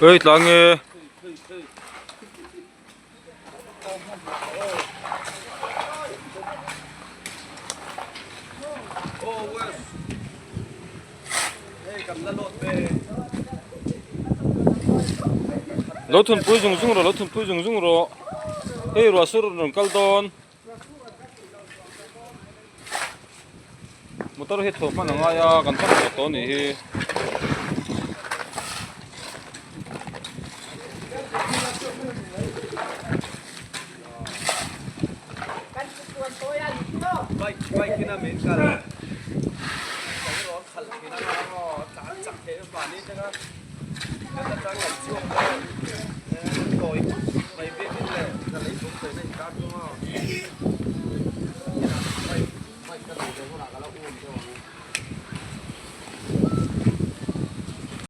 Hei tlang e. Lo thunpui zung zung rawh lo thunpui zung zung rawh hei ruah sur rawn kal dawn motor hi thaw hman a ngai a kan hman tawh tawh a nih hi.